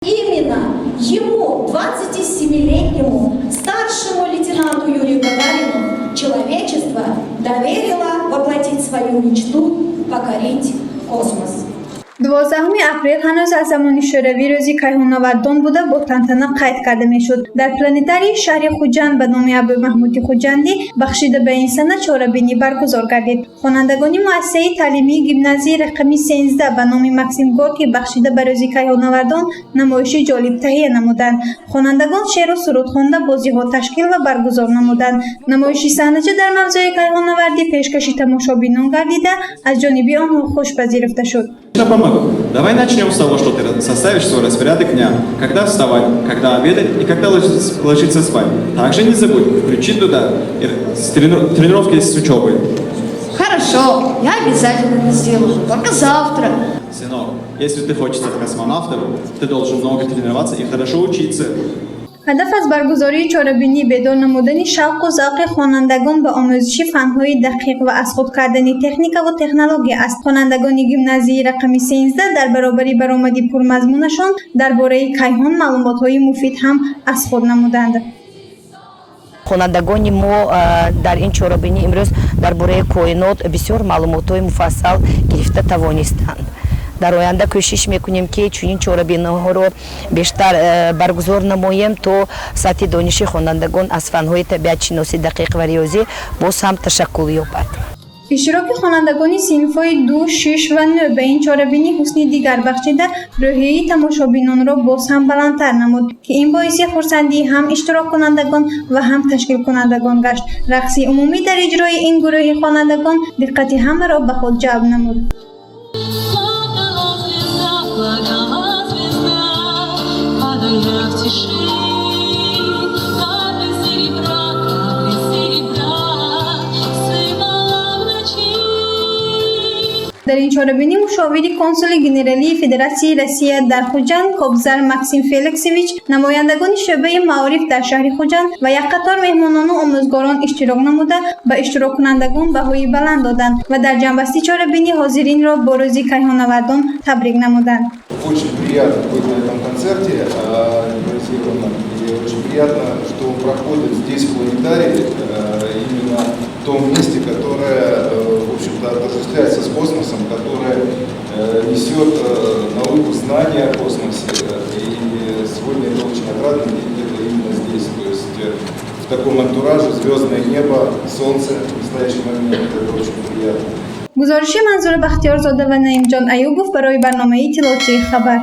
Именно ему, 27-летнему старшему лейтенанту Юрию Гагарину, человечество доверило воплотить свою мечту покорить космос. 12 апрел ҳанӯз аз замони Шӯравӣ Рӯзи кайҳоннавардон буда, бо тантана қайд карда мешуд. Дар планетарии шаҳри Хуҷанд ба номи Абумаҳмуди Хуҷандӣ бахшида ба ин сана чорабинӣ баргузор гардид. Хонандагони муассисаи таълимии гимназияи рақами 13 ба номи Максим Горкий бахшида ба Рӯзи кайҳоннавардон намоиши ҷолиб таҳия намуданд. Хонандагон шеъру суруд хонда, бозиҳо ташкил ва баргузор намуданд. Намоиши саҳнача дар мавзӯи кайҳоннавардӣ пешкаши тамошобинон гардида, аз ҷониби онҳо хуш пазируфта шуд. Я помогу. Давай начнем с того, что ты составишь свой распорядок дня. Когда вставать, когда обедать и когда ложиться спать. Также не забудь включить туда и тренировки с учебой. Хорошо, я обязательно это сделаю. Только завтра. Сынок, если ты хочешь стать космонавтом, ты должен много тренироваться и хорошо учиться. Ҳадаф аз баргузории чорабинӣ бедор намудани шавқу завқи хонандагон ба омӯзиши фанҳои дақиқ ва аз худ кардани техникаву технология аст. Хонандагони гимназияи рақами 13 дар баробари баромади пурмазмунашон дар бораи кайҳон маълумотҳои муфид ҳам аз худ намуданд. Хонандагони мо дар ин чорабинӣ имрӯз дар бораи коинот бисёр маълумотҳои муфассал гирифта тавонистанд. Дар оянда кӯшиш мекунем, ки чунин чорабиниҳоро бештар баргузор намоем, то сатҳи дониши хонандагон аз фанҳои табиатшиносӣ, дақиқ ва риёзӣ боз ҳам ташаккул ёбад. Иштироки хонандагони синфҳои ду, шиш ва нӯ ба ин чорабинӣ ҳусни дигар бахшида, рӯҳияи тамошобинонро боз ҳам баландтар намуд, ки ин боиси хурсандии ҳам иштироккунандагон ва ҳам ташкилкунандагон гашт. Рақси умумӣ дар иҷрои ин гурӯҳи хонандагон диққати ҳамаро ба худ ҷалб намуд. Плакала звезда, плакала звезда, падая в тиши. Капли серебра, капли серебра сыпала в ночи. Дар ин чорабинӣ мушовири консули генералии Федератсияи Россия дар Хуҷанд Кобзар Максим Феликсович, намояндагони шӯъбаи маориф дар шаҳри Хуҷанд ва як қатор меҳмонону омӯзгорон иштирок намуда, ба иштироккунандагон баҳои баланд доданд ва дар ҷамъбасти чорабинӣ ҳозиринро бо Рӯзи кайҳоннавардон табрик намуданд. Очень приятно быть на этом концерте импровизированном. И очень приятно, что он проходит здесь, в планетарии, именно в том месте, которое, в общем-то, отождествляется с космосом, которое несет науку, знания о космосе. И сегодня это очень отрадно видеть это именно здесь. То есть в таком антураже, звездное небо, солнце в настоящий момент, это очень приятно. Гузориши Манзура Бахтиёрзода ва Наимҷон Аюбов барои барномаи иттилоотии «Хабар».